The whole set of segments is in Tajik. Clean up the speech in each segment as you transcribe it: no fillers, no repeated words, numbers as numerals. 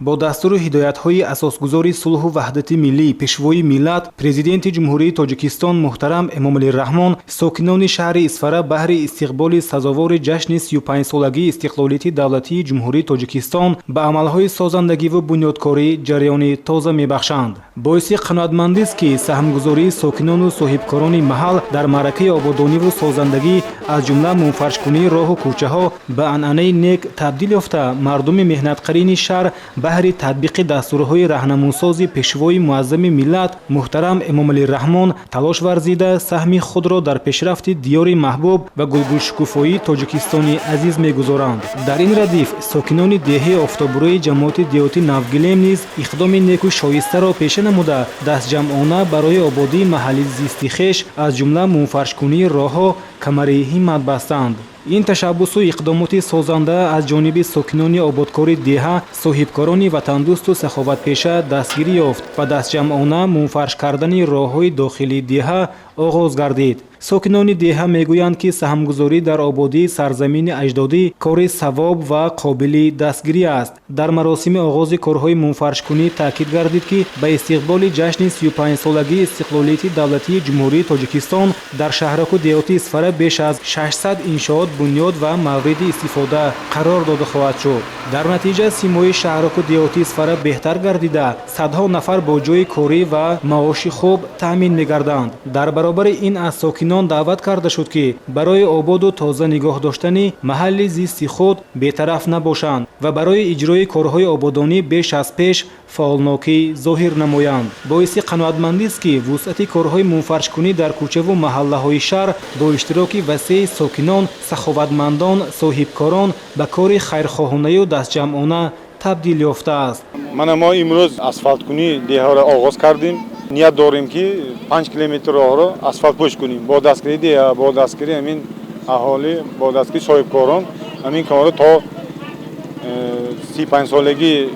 Бо дастуру ҳидоятҳои асосгузори сулҳу ваҳдати миллӣ, Пешвои миллат, Президенти Ҷумҳурии Тоҷикистон муҳтарам Эмомалӣ Раҳмон, сокинони шаҳри Исфара баҳри истиқболи сазовори ҷашни 35-солагии истиқлолияти давлатии Ҷумҳурии Тоҷикистон ба амалҳои созандагиву бунёдкорӣ ҷараёни тоза мебахшанд. Боиси қаноатмандист, ки саҳмгузории сокинону соҳибкорони маҳал дар маъракаи ободониву созандагӣ, аз ҷумла мунфаршкунии роҳу кӯчаҳо, ба анъанаи нек табдил ёфта, мардуми меҳнатқарини шаҳр баҳри татбиқи дастурҳои раҳнамунсози Пешвои муаззами миллат муҳтарам Эмомалӣ Раҳмон талош варзида, саҳми худро дар пешрафти диёри маҳбуб ва гулгулшукуфоии Тоҷикистони азиз мегузоранд. Дар ин радиф сокинони деҳаи Офтобрӯи ҷамоати деҳоти Навгилем низ иқдоми неку шоистаро пеша намуда, дастҷамъона барои ободии маҳалли зисти хеш, аз ҷумла мунфаршкунии роҳҳо, камари ҳиммат бастанд. Ин ташаббусу иқдомоти созанда аз ҷониби сокинони ободкори деҳа, соҳибкорони ватандӯсту саховатпеша дастгирӣ ёфт ва дастҷамъона мунфарш кардани роҳҳои дохилии деҳа оғоз гардид. Сокинони деҳа мегӯянд, ки саҳмгузорӣ дар ободии сарзамини аҷдодӣ кори савоб ва қобили дастгирӣ аст. Дар маросими оғози корҳои мунфаршкунӣ таъкид гардид, ки ба истиқболи ҷашни 35-солагии истиқлолияти давлатии Ҷумҳурии Тоҷикистон дар шаҳраку деҳоти Исфара беш аз 600 иншоот бунёд ва мавриди истифода қарор дода хоҳад шуд. Дар натиҷа симои шаҳраку деҳоти Исфара беҳтар гардида, садҳо нафар бо ҷойи корӣ ва маоши хуб таъмин мегарданд. Дар баробари ин аз сокинон даъват карда шуд, ки барои ободу тоза нигоҳ доштани маҳалли зисти худ бетараф набошанд ва барои иҷрои корҳои ободонӣ беш аз пеш фаъолнокӣ зоҳир намоянд. Боиси қаноатмандист, ки вусъати корҳои мунфаршкунӣ дар кӯчаву маҳаллаҳои шаҳр бо иштироки васеи сокинон, саховатмандон, соҳибкорон ба кори хайрхоҳонаю дастҷамъона табдил ёфтааст. Мана, мо имрӯз асфалткунии деҳаро оғоз кардем. Ният дорем, ки 5 километр роҳро асфалтпӯш кунем бо дастгирии деҳа, бо дастгирии ҳамин аҳолӣ, бо дастгирии соҳибкорон. Ҳамин корро то 35-солагии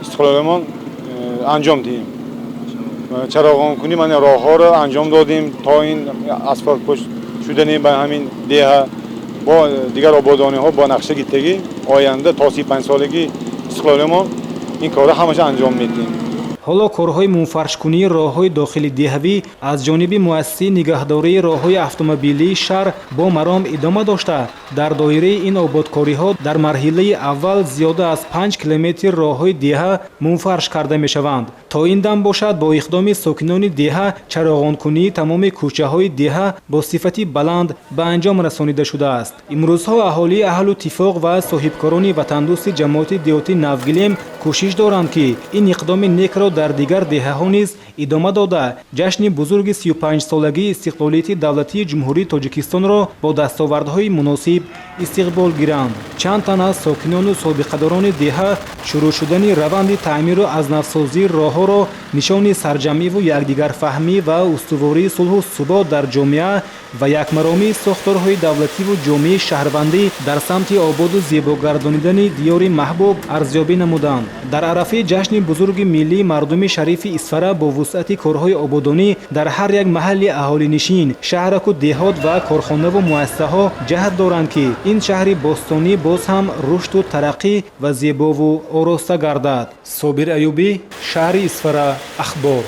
истиқлолиямон анҷом диҳем. Чароғонкунӣ, мана, роҳҳоро анҷом додем. То ин асфалтпӯш шудани ба ҳамин деҳа бо дигар ободониҳо бо нақша гирифтагӣ, оянда то 35-солагии истиқлолиямон ин корро ҳамаша анҷом медиҳем. Ҳоло корҳои мунфаршкунии роҳҳои дохили деҳавӣ аз ҷониби муассисаи нигаҳдории роҳҳои автомобилии шаҳр бо маром идома дошта, дар доираи ин ободкориҳо дар марҳилаи аввал зиёда аз 5 километр роҳҳои деҳа мунфарш карда мешаванд. То ин дам бошад, бо иқдоми сокинони деҳа чароғонкунии тамоми кӯчаҳои деҳа бо сифати баланд ба анҷом расонида шудааст. Имрӯзҳо аҳолии аҳлу тифоқ ва соҳибкорони ватандӯсти ҷамоати деҳоти Навгилем кӯшиш доранд, ки ин иқдоми некро дар дигар деҳаҳо низ идома дода, ҷашни бузурги 35-солагии истиқлолияти давлатии Ҷумҳурии Тоҷикистонро бо дастовардҳои муносиб истиқбол гиранд. Чанд тан аз сокинону собиқадорони деҳа шурӯъ шудани раванди таъмиру аз навсозии роҳҳоро нишони сарҷамъиву якдигарфаҳмӣ ва устувории сулҳу субот дар ҷомеа ва якмаромии сохторҳои давлативу ҷомеаи шаҳрвандӣ дар самти ободу зебогардонидани диёри маҳбуб арзёбӣ намуданд. Дар арафаи ҷашни бузурги миллии мардуми шарифи Исфара бо вусъати корҳои ободонӣ дар ҳар як маҳалли аҳолинишин, шаҳраку деҳот ва корхонаву муассисаҳо ҷаҳд доранд, ки ин шаҳри бостонӣ боз ҳам рушду тараққӣ ва зебову ороста гардад. Собир Аюбӣ, шаҳри Исфара, Ахбор.